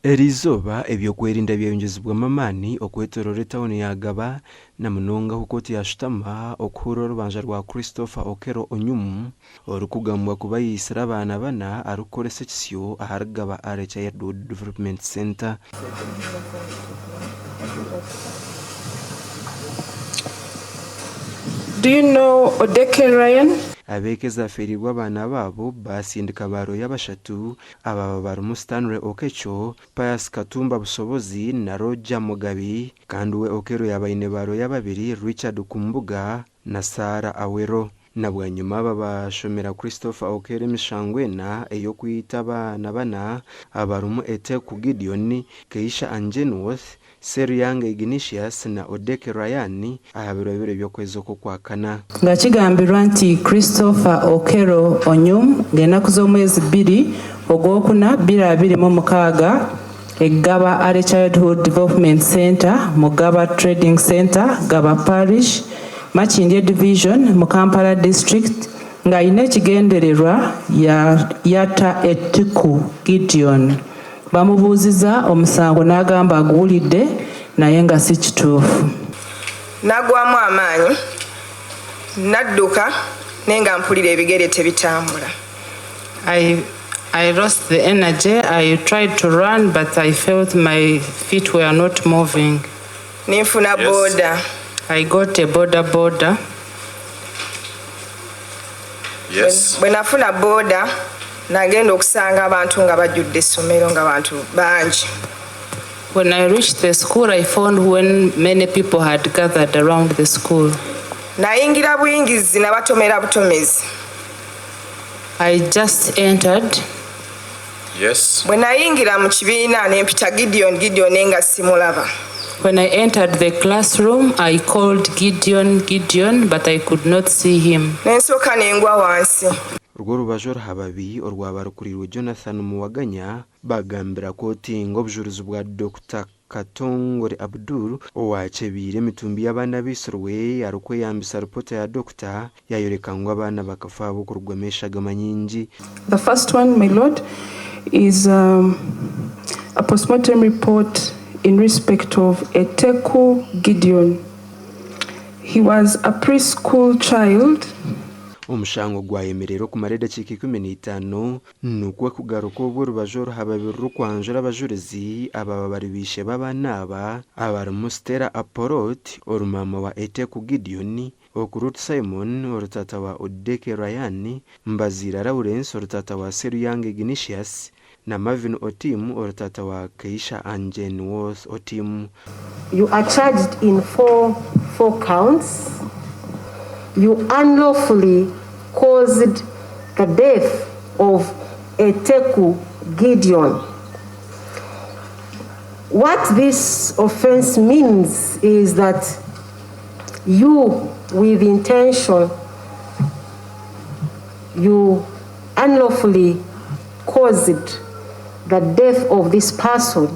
Eriizooba eby'okwerinda byayongyezibwamu amaani okwetoroora etauni ya Gaba na munonga ahu kooti yashutama okuhurira orubanja rwa Christopher Okello Onyum orikugambwa kuba yaitsire abaana bana arikukoresa ekisyo ahari Gaba Early Childhood Development Centre. Do you know Odeke Ryan? Ab'eka ezafeereirwe abaana baabo baasindika baarooya bashatu Aba barimu Stanley Okecho, Pius Katumba Busobozi na Roger Mugabi kandi we Okello yaaba aine baarooya babiri Richard Kumbuga na Sarah Awero. Na bwanyima aba baashomera Christopher Okello emishango ena ey'okwita abaana bana abarimu Eteku Gideon, Keisha Angenworth, Seruyanga Ignatius na Odeke Ryan aha biro bibiri by'okwezi okw'Okwakana. Nga kigambirwa nti Christopher Okello Onyum ng'enaku z'omwezi bbiri Ogwokuna 2026 e Ggaba Early Childhood Development Centre mu Ggaba Trading Centre, Ggaba Parish, Makindye Division mu Kampala District ng'alina ekigendererwa yatta Etiku Gideon. Bamubuuziza omusango n'agamba aguwulidde naye nga si kituufu. Nagwamu amaanyi, nadduka naye nga mpulira ebigere tebitambula. I I lost the energy, I tried to run but I felt my feet were not moving. Ne nfuna boda. I got a boda boda. Bwe nafuna boda nagenda okusanga abantu nga bajjudde essomero nga bantu bangi. When I reached the school I found when many people had gathered around the school. Nayingira buyingizi nabatomera butomezi. I just entered. Yes. Bwe nayingira mu kibiina ne mpita Gideon, Gideon naye nga simulaba. When I entered the classroom, I called Gideon, Gideon, but I could not see him. Ne nsooka ne ngwa wansi. Orwo orubaju oruhababi orwaba rukuriirwe Jonathan Muwaganya bagambira kooti ngu obujurizi bwa Dokita Katongore Abdul owakyebiire emitumbi y'abaana abaitsirwe arikweyambisa ripoota ya dokita yayoreka ngu abaana bakafa ahabw'okurugwamu eshagama nyingi. The first one, my lord, is a postmortem report in respect of Eteku Gideon. He was a preschool child. Omushango gwayemerera okumara edakiika 15 nikwo kugaruka obwo orubaju oruhababi rurikwanjura abajurizi ababa bari baishe b'abaana aba abarimu Stella Apolot ori maama wa Eteku Gideon, Okurut Simon ori taata wa Odeke Ryan, Mbaziira Lawrence ori taata wa Seruyanga Ignatius na Marvin Otim ori taata wa Keisha Angen Worth Otim. You are charged in 4 counts. You unlawfully caused the death of Eteku Gideon. What this offense means is that you, with intention, you unlawfully caused the death of this person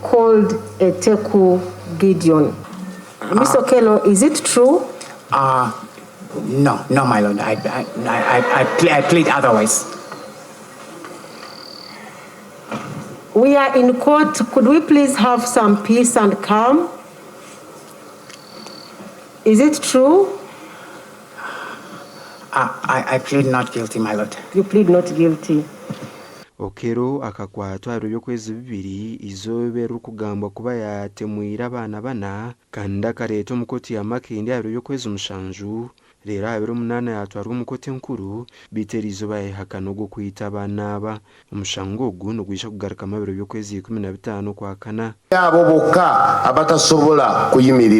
called Eteku Gideon. Mr. Okello, is it true? No, my lord. I plead otherwise. We are in court. Could we please have some peace and calm? Is it true? I plead not guilty, my lord. You plead not guilty. Okello akakwatwa aha biro by'okwezi bibiri eizooba eririkugambwa kuba yaatemwire abaana bana kandi akareetwa omu kooti ya Makindye aha biro by'okwezi mushanju reero aha biro munaana yaatwarwa omu kooti enkuru beitu eriizooba yaayehakana ogw'okwita abaana aba. Omushango ogu nigwija kugarukamu aha biro by'okwezi 15 Okwakana. Abo bokka abatasobola kuyimirira.